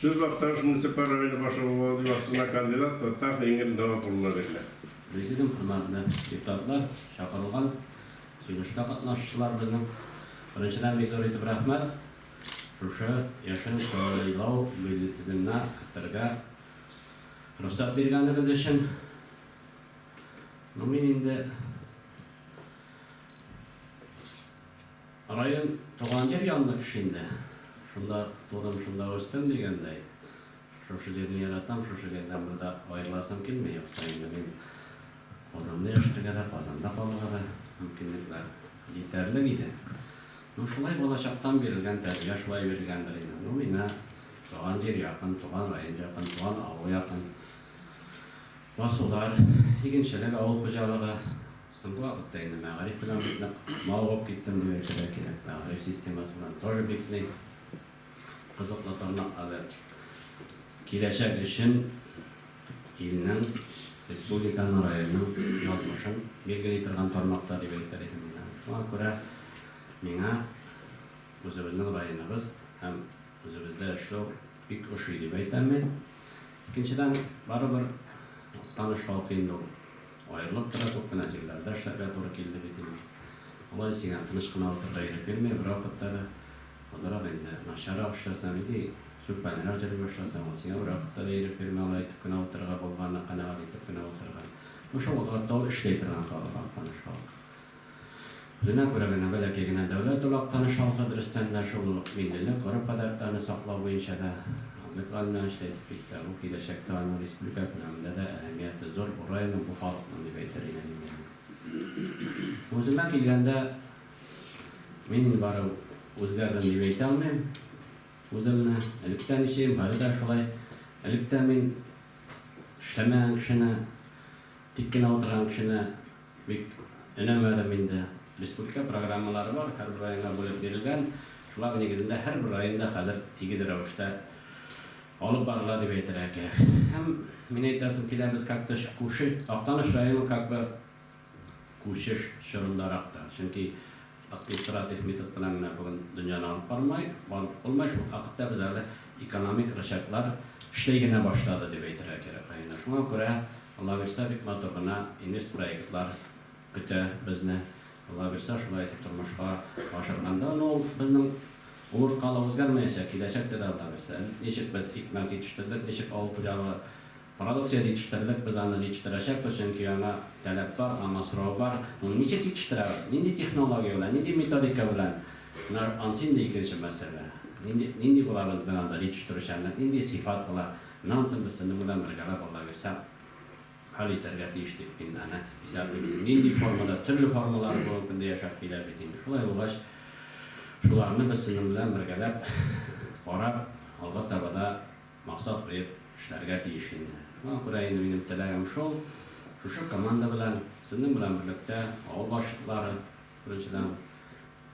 Сүз Актаныш муниципаль районы башлыгы вазыйфасына кандидат Фәттахов Энгель Навап улына бирелә. Президиум, хөрмәтле депутатлар, чакырылган җыелышта катнашучылар безнең. Беренчедән, бик зур итеп рәхмәт, шушы яшен сайлау бюллетененә кертергә рөхсәт биргәнегез өчен. Ну, мин инде Район туган җир янлы кеше инде. Шунда тудым, шунда үстем дигәндәй. Шушы җирне яратам, шушы җирдән бер дә аерыласым килми. Юкса инде мин Казанда яшәргә дә, Казанда калырга да мөмкинлекләр җитәрлек иде. Ну, шулай балачактан бирелгән тәрбия шулай бирелгәндер инде. Ну, миңа туган җир якын, туган район якын, туган авыл якын. Басулар, игенчелек, авыл хуҗалыгы. Соңгы вакытта инде мәгариф белән бик нык мавыгып киттем дип әйтергә кирәк. Мәгариф системасы белән тоже бик ни кызыклы тармак әле. Киләчәк өчен илнең, республиканың, районның язмышын билгели торган тармак та дип әйтер идем менә. Шуңа күрә миңа үзебезнең районыбыз һәм үзебездә эшләү бик ошый дип әйтәм мин. Икенчедән, барыбер Актаныш халкы инде ул Аерылып тора, күп кенә җирләрдә эшләргә туры килде бит инде. Алай сиңа тыныч кына утырырга ирек бирми, бервакытта да. Азрак инде начаррак эшләсәң, яки сүлпәнрәк йөри башласаң, ул сиңа бервакытта да ирек бирми алай итеп кенә утырырга, булганына канәгать итеп кенә утырырга. Ну, шул вакытта ул эшли торган халык, Актаныш халкы. Үзенә күрә генә бәләкәй генә дәүләт ул Актаныш халкы, дөрестән дә, шул ук миллилек, гореф-гадәтләрне саклау буенча да андыйлар белән эшләй дип бит тә, бу киләчәктә аның республика күләмендә дә әһәмияте зур бу районның, бу халыкның дип әйтер идем мин моны. Үземә килгәндә, мин инде бары үзгәрдем дип әйтә алмыйм үземне. Элек тә ничек идем, хәзер дә шулай. Элек тә мин эшләмәгән кешене, тик кенә утырган кешене Бик өнәмәдем инде. Республика программалары бар, һәрбер районга бүлеп бирелгән. Шулар нигезендә һәрбер районда хәзер тигез рәвештә алып барыла дип әйтергә кирәк. Һәм мин әйтәсем килә, без как-то күрше Актаныш районы как бы күчеш чорындарак та. Чөнки административ метод белән генә бүген дөньяны алып бармай, барып булмый. Шул вакытта без әле экономик рычаглар эшли генә башлады дип әйтергә кирәк районда. Шуңа күрә Алла бирса, бик матур гына инвестпроектлар көтә безне. Алла бирса, шулай итеп тормышка ашырганда, ну, ул безнең умырткалы үзгәрмәячәк, киләчәктә дә Алла бирса. Ничек без икмәк җитештердек, ничек авыл хуҗалыгы продукция җитештердек, без аны җитештерәчәкбез, чөнки аңа таләп бар, аңа сорау бар. Ну, ничек җитештерәбез, нинди технология белән, нинди методика белән, менә ансы инде икенче мәсьәлә. Нинди, нинди була безнең анда җитештерүчәнлек, нинди сыйфат була. Моннан соң без сезнең белән бергәләп, Алла бирсә, хәл итәргә тиеш дип мин аны исәплим. Нинди формада, төрле формалар бүгенге көндә яшәп килә бит инде. Шулай булгач, шуларны без сезнең белән бергәләп карап, алга таба да максат куеп эшләргә тиеш инде. Шуңа күрә инде минем теләгем шул, шушы команда белән, сезнең белән берлектә авыл башлыклары, беренчедән,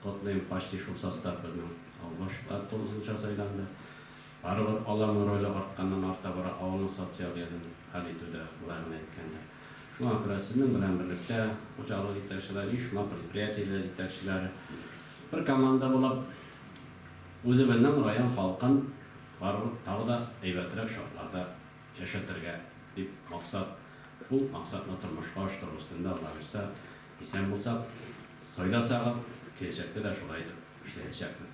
Котлыйм, почти шул состав безнең авыл башлыклары тулысынча сайланды. Барыбер аларның роле артканнан арта бара авылның социаль язын хәл итүдә, болай гына әйткәндә. Шуңа күрә сезнең белән берлектә хуҗалык җитәкчеләре, оешма, предприятиеләр җитәкчеләре бер команда булып, үзебезнең район халкын барыбер тагы да әйбәтрәк шартларда яшәтергә дип максат, шул максатны тормышка ашыру өстендә, Алла бирса, исән булсак, Сайласагыз, киләчәктә дә шулай итеп эшләячәкмен.